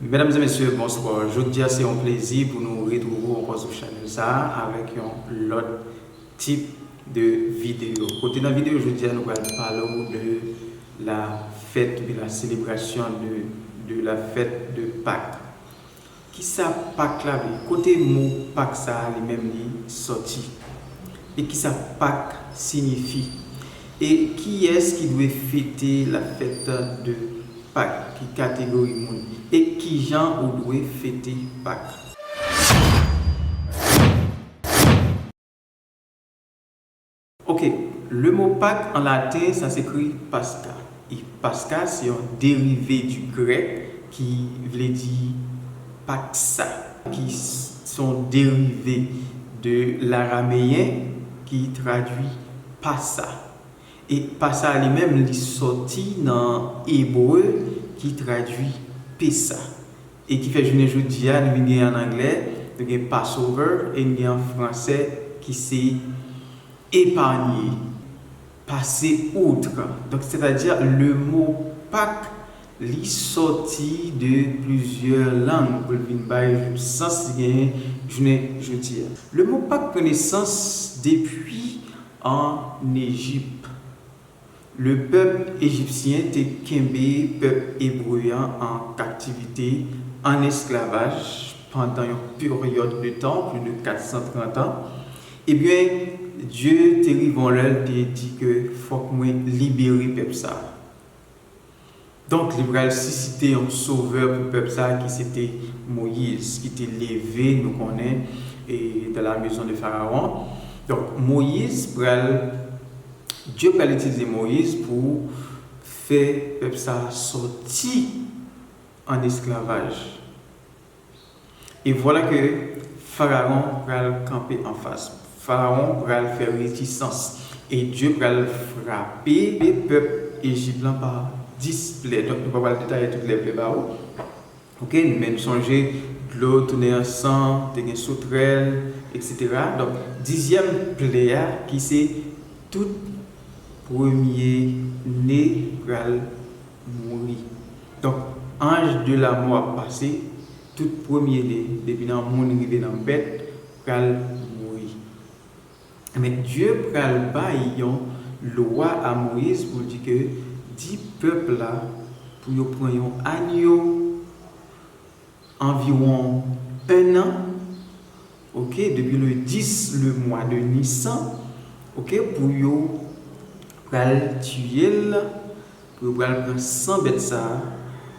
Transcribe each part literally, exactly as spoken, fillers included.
Medam e mesye, bonswa. Jodi a se yon plezi pou nou retwouve w ankò sou chanèl sa a avèk yon lòt tip de videyo. Kote nan videyo jodi a, nou pral pale w de la fête oubyen la célébration de, de la fête de Pâques. Kisa Pak la vle? Kote mo Pak sa a li menm li sòti? E kisa Pak siyifi? E kiyès ki dwe fete la fête de Pak? Ki kategori moun? E kijan ou dwe fete Pak? Ok, le mot Pâques en latin, ça s'écrit Pascha. E Pascha, c'est un dérivé du grec qui veut dire paxa, qui s- sont dérivés de l'araméen qui traduit pasa. E pasa li menm, li sòti nan ebre ki tradui pesa. E ki fè jounen jodi a, nou vin gen an anglè, nou gen Passover, e nou gen an fransè ki se épargner, passer outre. Donk, sètadi, le mo Pak, li sòti de plizyè lang pou l vin bay sans li genyen jounen jodi a. Le mo Pak pran nesans depi an Ejip. Le pèp ejipsyen te kenbe pèp ebre an an kaptivite, an esklavaj, pandan yon peryòd de tan, plis de kat san trant an. Ebyen, Dye te rive yon lè, l te di ke fòk mwen libere pèp sa a. Donk, li pral sisite yon sovè pou pèp sa a ki se te Moyiz, ki te leve, nou konnen, e, dans la maison de Pharaon. Donk, Moyiz pral, Dye pral itilize Moyiz pou fè pèp sa a sòti an esklavaj. E vwala ke Farawon pral kanpe anfas. Farawon pral fè rezistans. E Dye pral frape pèp Ejip lan pa dis plè. Donk, nou pa pral detaye tout lè plè ba ou. Ok, men nou sonje, dlo tounen an san, te gen sotrèl, etsetera. Donk, dizyèm plè a, ki se tout premye ne pral mouri. Donk, anj de lamò ap pase, tout premye ne, depi nan moun rive nan bèt, pral mouri. Men Dye pral bay yon lwa a Moyiz pou l di ke, di pèp la pou yo pran yon anyo anviwon en an, ok, depi le dis le mwa de Nisan, ok, pou yo pral tiye l, pou yo pral pran san bèt sa a,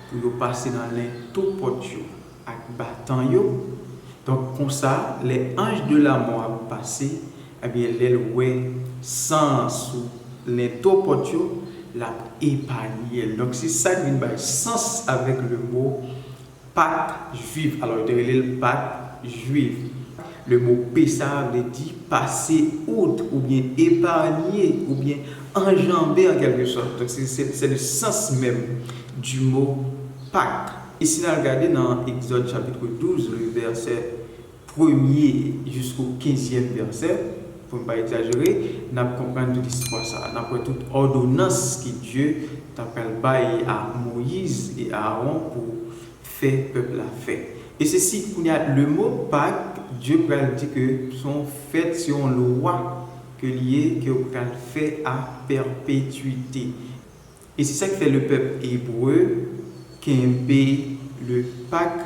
pou yo pase nan lento pòt yo ak batan yo. Donk, konsa, lè anj de lamò ap pase, ebyen, lè l wè san an sou lento pòt yo, l ap epanye l. Donk, se sa k vin bay sans avèk le mo Pak jwif. Alò, yo te rele l Pak jwif. Le mo pesa vle di pase out oubyen epanye oubyen anjanbe an kèlke sòt. Donk, se, se, c'est le sens même du mot Pak. E si n al gade nan Egzòd chapit douz, le vèsè premye jisko kenzyèm vèsè, pou n pa egzajere, n ap konprann tout istwa sa a. N ap wè tout òdonans ke Dye ta pral bay a Moyiz e Aawon pou fè pèp la fè. E se si, kounye a, le mo Pak, Dye pral di ke se yon fèt, se yon lwa ke li ye, ke yo pral fè a pèpetwite. E se sa k fè le pèp ebre kenbe le Pak,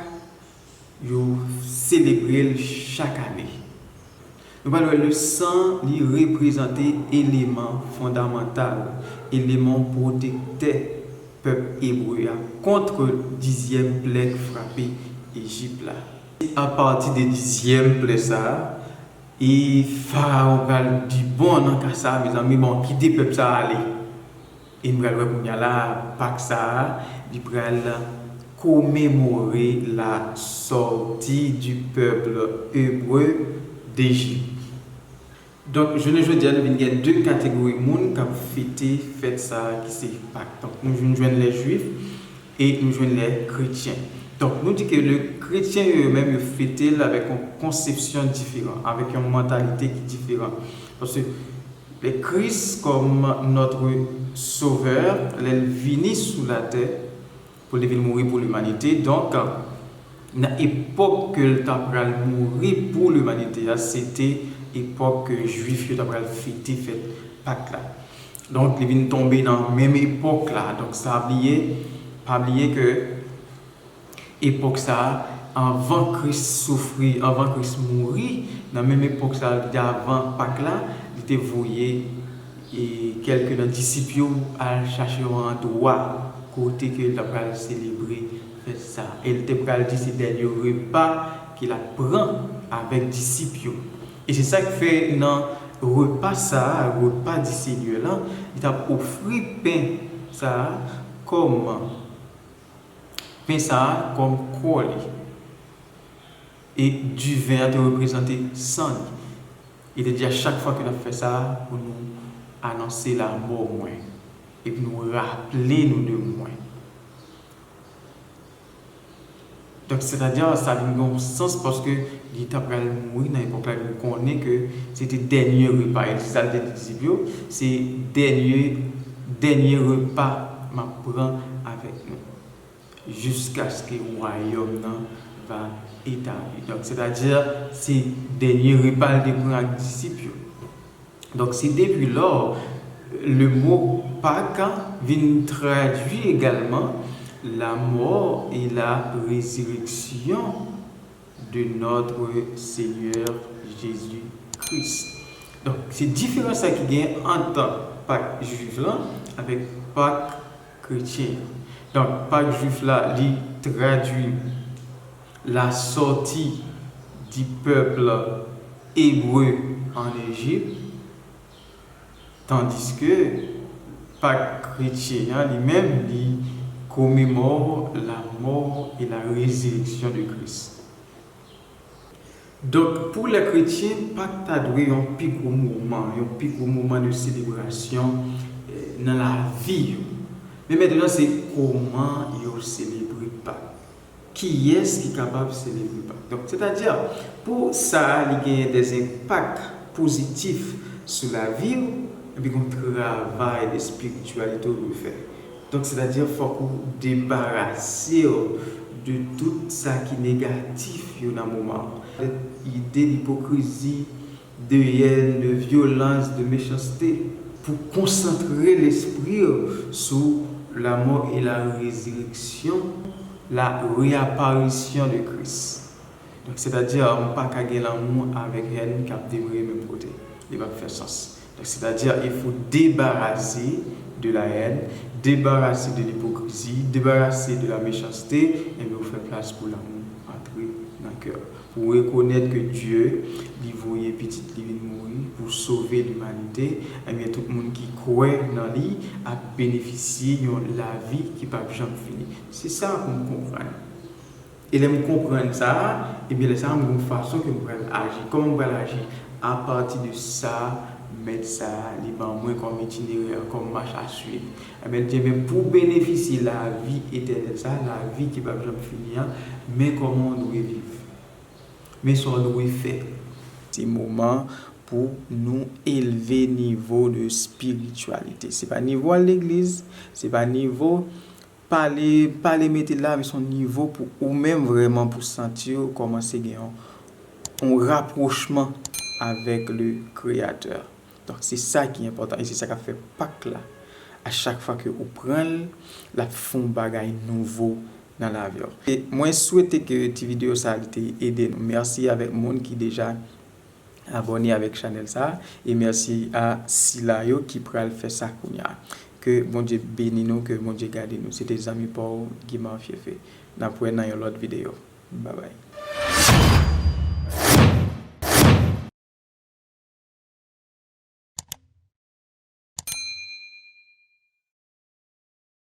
yo selebre l chak ane. Nou pral wè le san, li reprezante eleman fondamantal, eleman pwotektè pèp ebre a kont dizyèm plè k frape Ejip la. Se apati de dizyèm plè sa a, e Farawon pral di, bon, nan ka sa a, mezanmi, bon, kite pèp sa a ale. E n pral wè kounye a la, Pak sa a, li pral komemore la sortie du peuple hébreu d'Égypte. Donk, jounen jodi a, nou vin gen de kategori moun k ap fete fèt sa a ki se Pak. Donk, nou vin jwenn lè Jwif e nou jwenn lè kretyen. Donk, nou di ke le kretyen yo, yo menm, yo fete l avèk yon konsepsyon diferan, avèk yon mantalite ki diferan. Paske lè Kris kòm notre Sauveur, lè l vini sou latè, Pou li vin mouri pou limanite. Donk, nan epòk ke l ta pral mouri pou limanite a, se te epòk ke Jwif yo ta pral fete fèt Pak la. Donk, li vin tonbe nan menm epòk la. Donk, sa bliye, pa bliye ke epòk sa a, anvan Kris soufri, anvan Kris mouri, nan menm epòk sa a, li te avan Pak la, li te voye e kèlke nan disip yo al chache yon andwa kote ke l t ap pral selebre fèt sa a. E l te pral di se dènye repa ke l ap pran avèk disip yo. E se sa k fè nan repa sa a, repa di Senyè lan, li t ap ofri pen sa a kòm, pen sa a kòm kò li. E diven an te reprezante san li. Li te di a chak fwa ke n ap fè sa, pou nou anonse lamò mwen, epi nou raple nou de mwen. Donk, sètadi, sa vin gen yon sans paske li ta pral mouri nan epòk la, li konnen ke se te dènye repa. E se sa l te di disip yo, se dènye, dènye repa m ap pran avèk nou. Jiskaske wayòm nan va etabli. Donk, sètadi, se dènye repa l te pran ak disip yo. Donk, se depi lò, le mo Pak vin tradui egalman la mort et la résurrection de notre Seigneur Jésus-Christ. Donk, se diferans sa ki gen ant Pak jwif lan avèk Pak kretyen an. Donk, Pak jwif la, li tradui la sortie du peuple hébreu en Égypte, tandiske Pak kretyen an, li menm, li commémore la mort et la résurrection de Christ. Donk, pou lè kretyen, Pak ta dwe yon pi gwo moman, yon pi gwo moman de selebrasyon, eh, nan lavi yo. Men mentnan, se kòman yo selebre Pak. Kiyès ki kapab selebre Pak? Donk, sètadi, pou sa, li gen de enpak pozitif sou lavi w, epi gen yon travay de espirityalite w dwe fè. Donk, sètadi, fòk ou debarase w de tout sa ki negatif yo nan moman an. Ide lipokrizi, de yèn, de vyolans, de mechanste, pou konsantre lespri w sou la mort et la résurrection, la réapparition de Christ. Donk, sètadi, ou pa ka gen lanmou avèk yèn k ap demare menm kote. Li p ap fè sans. Donk, sètadi, il faut débarrasser de la haine, débarrasser de l'hypocrisie, débarrasser de la méchanceté, enben, ou fè plas pou lanmou antre nan kè w. Pou rekonèt ke Dye, li voye Pitit li vin mouri pou sove limanite, enben, tout moun ki kwè nan li ap benefisye yon lavi ki p ap janm fini. Se sa pou m konprann. E lè m konprann sa, ebyen, lè sa a, m gen yon fason ke m pral aji. Kòman m pral aji? Apati de sa, mèt sa a, li ban mwen kòm itinerè, kòm mach a swiv. Ebyen, l di, ebyen, pou w benefisye lavi etènèl sa a, lavi ki p ap janm fini an, men kòman w dwe viv. Men sa w dwe fè. Se moman pou nou elve nivo de espirityalite. Se pa nivo al legliz, se pa nivo pale, pale mete la, men se yon nivo pou ou menm vrèman pou santi w kòmanse gen yon, yon rapwochman avèk le Kreyatè. Donk, se sa ki enpòtan e se sa k ap fè Pak la. A chak fwa ke ou pran l, l ap fè yon bagay nouvo nan lavi w. E mwen swete ke ti videyo sa a, li te ede nou. Mèsi avèk moun ki deja abòne avèk chanèl sa a. E mèsi a sila yo ki pral fè sa kounye a. Ke Bondye beni nou, ke Bondye gade nou. Se te zanmi pa w, Guimar Fieffé. N ap wè nan yon lòt videyo. Babay.